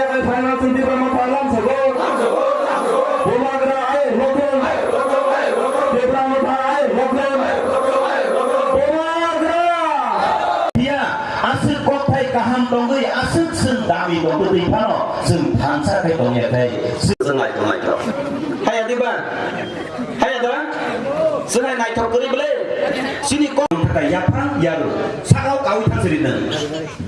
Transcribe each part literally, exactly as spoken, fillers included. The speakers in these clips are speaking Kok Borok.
Final chwng Tipra Motha lamsogo. Bubagra ai rokon. Tipra Motha ai rokon. Bubagra. Dia, aswk kokthai kaham tongwi, aswk chwng dami tongwi twi phano, chwng thansa khe tongya khe. Chwng lai tong lai tong. Haya diba? Haya da? Chwng hai naithok kwrwi bwle? Chini kok thaka yaphang yaru. Sakao kawi thang siri nwng.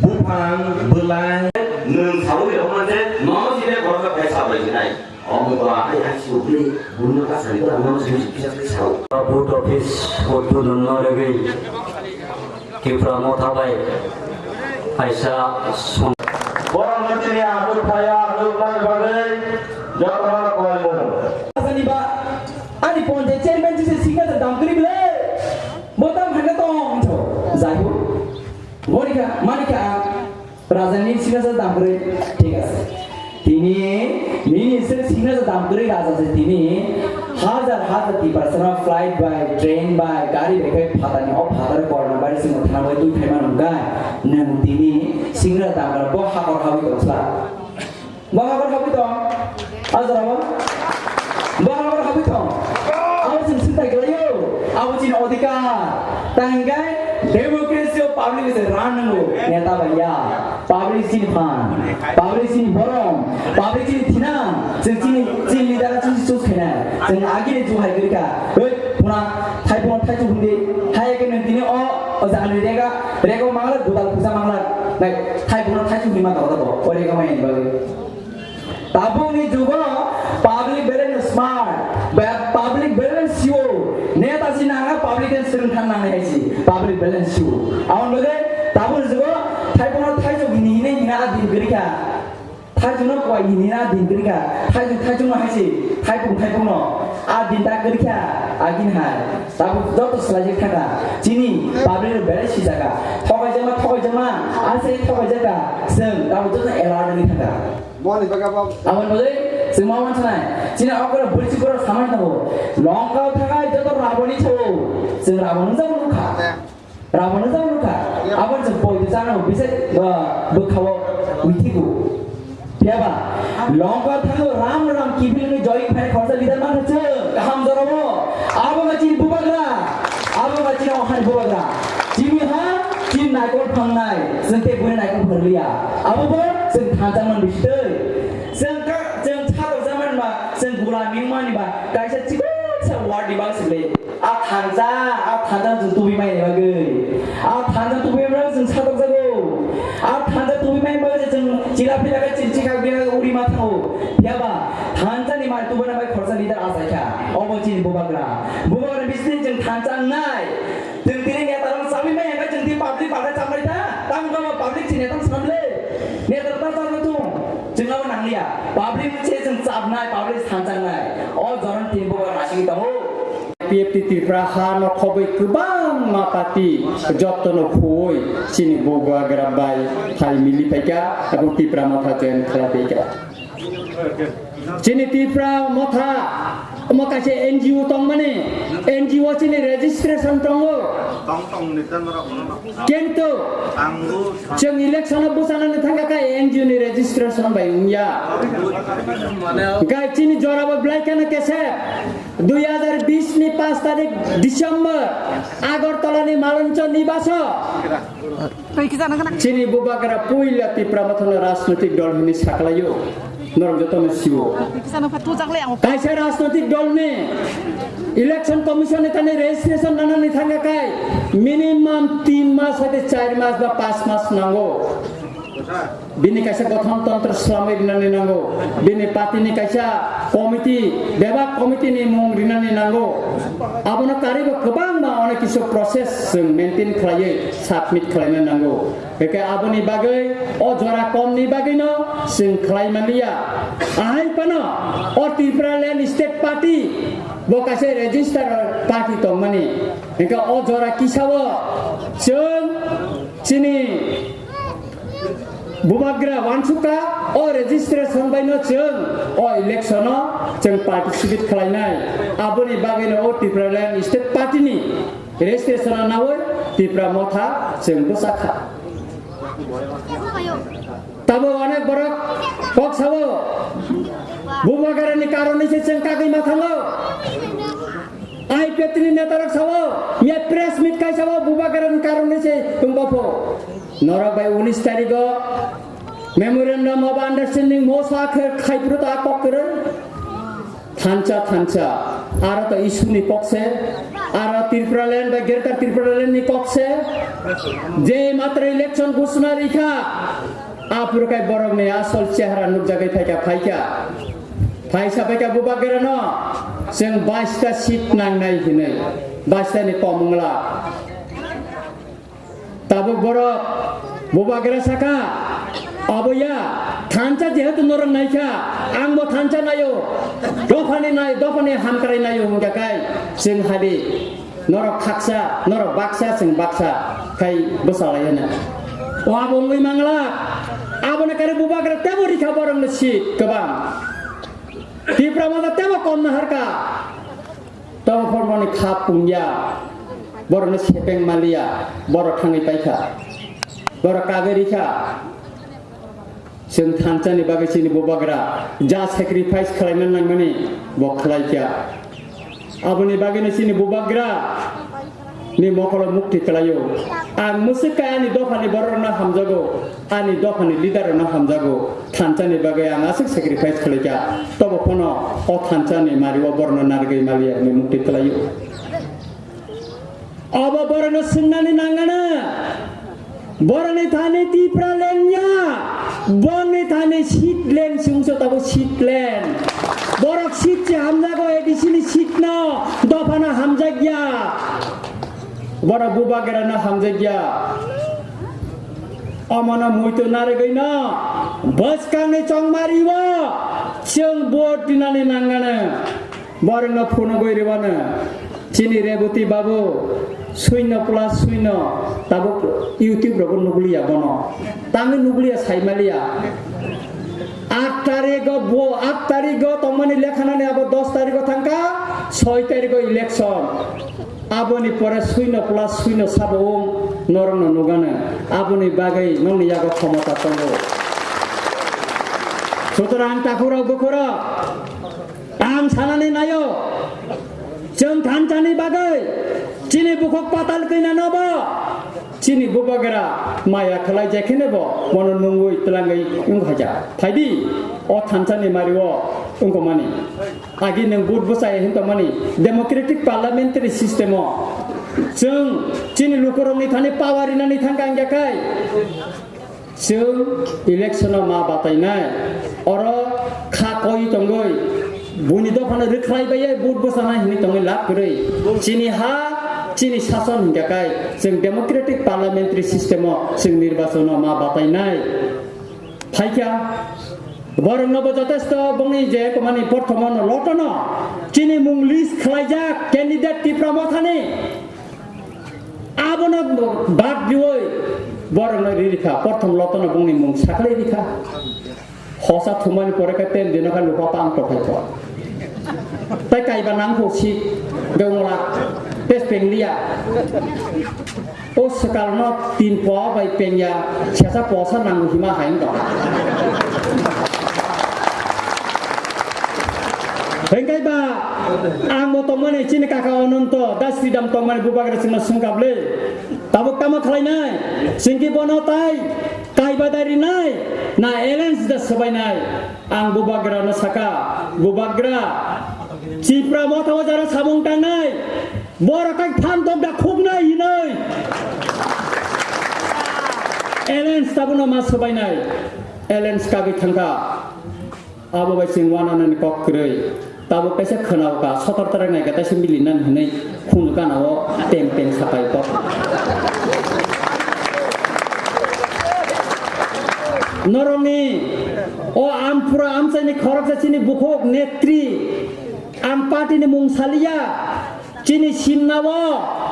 Buphang, bwlai. Nwng saui rok manje, nono sile borok khe sabai sinai. Omo ba hai hai si ubli, bunno ka sani kora nono sani si kisa kisa sao. Vote office, vote dun no rwgwi. Tipra Motha bai kaisa song. Borok no chini atur phaya, atur nai bagwi jotono koi mung. Ani ba, ani ponte chairman jise signature dam kri bile. Botam hanga tong tho. Jai ho. Monika, manika, Raja ni signature dam kri. Thik ase. Tini, nini se signature dam kwrwi raja se tini, hajar hajar Tiprasano flight bai, train bai, gari bai khai phatani, o phataro corona virus ni thana bai twi phaima nungkha, nwng tini signature dam kwrwi bo hakor habwi tong sla. Bo hakor habwi tong, a jora bo? Bo hakor habwi tong. Abo chwng sinta khlaio, abo chini odhikar. Tangkai democracy o public se ran nango, neta bai ya. Public chini phan, public chini borom, public chini thinang, chwng chini, chini leader chwng choose khainai, chwng agini chu hai kwrwikha, hoi, phuna, thai phuna thai chu hundi, hai khe nwng tini o, o jagani rega, rega mangla, gudal pusa mangla, nai, thai phuna thai chu hundi ma tong tong, o rega mai ni bagwi. Tabukni jugo public belai no smart, ba-, public belai no sio, neta si nanga public ni swrwng thang nangnai hai si, public belai no sio. Aboni bagwi tabukni jugo thai phuna thai chu hini hini hina a din kwrwikha. Thaijwngno kowai hinina din kwrwikha, thaijwng thaijwngno hai se, thaipung thaipungno a din ta kwrwikha, agini hai. Tabuk joto swlaijak thangkha, chini public rok belai sijakha, thokaijakma thokaijakma, a se thokaijakha, chwng tabuk joto alert wngwi thangkha. Aboni bagwi chwng ma wansanai, chini okra bwrwi chukra samani tongo, Longkao thakai joto Raboni sao, chwng Rabon wngjakma nukha. Rabon wngjakma nukha, aboni chwng poito chana bisa, ah, bwkhao mithigo. Phiyaba, Longkao thango Ram Ram kiphilni joy phai khorsa leader mankha chwng, kaham jorabo. Abo ma chini bubagra, abo ma chini ohani bubagra. Chini ha, chini naikol phangnai, chwng tei bwrwi naikol phangliya. Abo bo chwng thansa man bisitwi. Chwng ka, chwng chadok jaman ba, chwng gula mingmani ba, kaisa chikon sa ward ni ba sile. A thansa, a thansa chwng tubi mai bagwi. A thansa tubi mai bagwi chwng satok jago. A thansa tubi mai bagwi chwng chila pila khe chwng chikha bia uri ma thango. Phiyaba thansa ni mai tubuna bai khorsa leader achaikha. Obo chini bubagra. Bubagra bisni chwng thansa nai. Chwng tini neta rok chabi mai hwnba chwng tini public bai chambai ta. Tamo kamo public chini neta samle. Neta ta ta tung. Chwng abo nangliya. Public se chwng chabnai, public thansa nai. O joron tini bubagra asigi tongo. P F T Tripura ha no khobwi kwbangma party jotono phuwi chini bubagra bai thai mili phaikha, abo Tipra Motha join khlai phaikha. Chini Tipra Motha omo kaisa N G O tongmani, N G O chini registration tongo. Kintu chwng election o bwchanani thangkha khe N G O ni registration bai wngya. Gai chini jorabo belai kheno kesep. Dui hajar bis ni paanch tarik December Agartala ni Maloncho Nibaso chini bubagra puila Tipra Mothano rajnoitik dol hwnwi saklaio, norok jotono sio. Kaisa rajnoitik dol ni election commission ni thani registration nanani thangkha khai minimum tin mas hai char mas ba panch mas nango. Bini kaisa gothon tontro swlamwi rinani nango. Bini party ni kaisa committee, bebak committee ni mung rinani nango. Abono karwibo kwbangma onek kisu process chwng maintain khlaiwi submit khlaina nango. Hwnkhe aboni bagwi o jora kom ni bagwino chwng khlai manliya. Ahai phano o Tipraland State Party bo kaisa register party tongmani. Hwnkhe o jora kisao chwng chini bubagra wansukha, o registration baino chwng o election o chwng participate khlainai. Aboni bagwino o Tipraland State Party ni registration o nawi Tipra Motha chwng bwsakha. Tabuk onek borok Kok sao, Bubagrani karon ni se chwng kagwi ma thango. I P F T ni neta rok sao, miya press meet kai sao, Bubagrani karon ni se chwng bopho. Norok bai unis tarigo memorandum of understanding mosa khe khai phuru ta kok kwrwi. Thansa, thansa, aro to issue ni kok se, aro Tripura land bai Greater Tripura land ni kok se, je matra election ghosna rikha, aphuru kai borok ni asol chehra nukjagwi phaikha, phaikha. Phaisa phaikha Bubagra no, chwng baista seat nangnai hinwi, baista ni kom wngla. Tabuk borok Bubagra saka, "Obo ya, thansa jehetu norok naikha, ang bo thansa naio, dophani nai, dophani hamkrai naio," hwnkha kai chwng hadi norok khaksa, norok baksa, chwng baksa khai bwsalaio hwno. O abo wngwi mangla, aboni kare Bubagra tebo rikha borokno seat kwbang. Tipra motha tebo kom naharkha. Tongphor boni kha pungya, borokno sepeng maliya, borok thangwi paikha, borok kagwi rikha. Chwng thansa ni bagwi chini Bubagra ja sacrifice khlaina nangmani bo khlaikha. Aboni bagwino chini Bubagra ni mokolo mukti kwlaio. Ang mwswk khe ani dophani borokno hamjago, ani dophani leader rokno hamjago. Thansa ni bagwi ang aswk sacrifice khlaikha. Tobo phano o thansa ni mari o borokno narwgwi maliya hinwi mukti kwlaio. Obo borokno swngnani nangano. Borokni thani Tipra lengya, borokni thani seat leng se wngsa tabuk seat leng. Borok seat se hamjago, A D C ni seat no, dophano hamjakya. Borok Bubagrano hamjakya. Omono muitu narwgwino bwskangni chongmario chwng vote rinani nangano. Borokno phunugwi rwano. Chini Reboti babu, suino plus suino, tabuk YouTube rogo nugliya bono. Tangwi nugliya saimaliya. Aat tarigo bo, aat tarigo tongmani lekhanani abo dos tarigo thangkha, soi tarigo election. Aboni pore suino plus suino sabo wng norokno nugano. Aboni bagwi nokni yago khomota tongo. Sutorang takhurok bukhurok, ang sanani naio, chwng thansani bagwi chini bukhuk patal kwnanobo chini Bubagra maya khlai jai kheno bo bono nungwi twlangwi wngkha ja. Phaidi, o thansani mario wngkha mani. Agi nwng vote bwsai hin tongmani democratic parliamentary system o chwng chini lukurokni thani power rinani thangkha wngya khai. Chwng election o ma batainai, oro kha koi tongoi, buini dophano rwkhlai baiye vote bwsana hinwi tongoi lab kwrwi. Chini ha, chini sason hinkha kai, chwng democratic parliamentary system o chwng nirbachon o ma batainai. Phaikha, borokno bo jotesto bongni je komani porthomo no lotono, chini mung list khlaijak candidate Tipra Mothani. Abono bad riwi borokno ri rikha, porthom lotono bongni mung saklai rikha. Hosa thumani pore khe ten dino khe lupa pang kothai ko. Tai kaiba nang kho si, gongla, pes peng liya. O swkal no tin po bai pengya, sesa posa nango hima hai wngkha. Hingkai ba, ang bo tongmani chini kaka Ononto, da Sridham tongmani Bubagra chwngno swngkha bwle. Tabuk tamo khlainai, chwngki bono tai kaiba dai rinai, na alliance da swbainai. Ang Bubagra no saka, Bubagra, Tipra Motha o jara samung tangnai, borok kai phan dok da khuknai hinoi. Alliance tabuno ma swbainai, alliance kagwi thangkha. Abo bai chwng wananani kok kwrwi. Tabuk kaisa khwnao ka, sotor tarak nai ka, kaisa mili nan hinwi khunu gana o teng teng sapai kok. Norokni o amphura amchaini khoroksa chini bukhuk netri, ang party ni mung saliya, chini simna o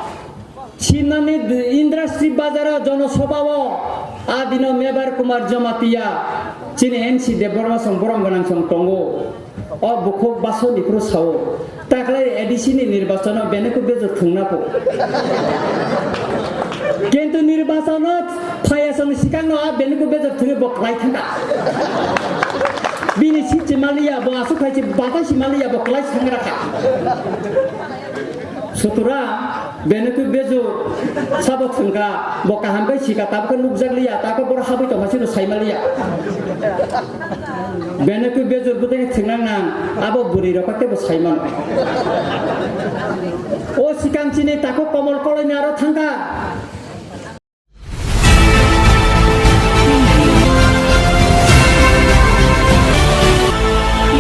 Sinani industry bazar o jonosobha o adino Mebar Kumar Jamatia chini N C Debbarma song borom gwnang song tongo. O bukhuk baso ni phuru sao. Taklai A D C ni nirbachon o bene khe bejor thwngna po. Kintu nirbachon o phaiya song sikang no a bene khe bejor thwngwi bo klai thangkha. Bini sitsi maliya, bo asuk hai si batai si maliya, bo klai sangra kha. Sutura, bene kui beju, sabo thwngkha, bo kaham kai sika, tabukhe nukjak liya, tabukhe boro habwi tongma sino sai maliya. Bene kui beju bwtwi thwngnang nang, abo bwrwi rok khe bo sai mano. O sikang chini takhuk komol koloi ni aro thangkha.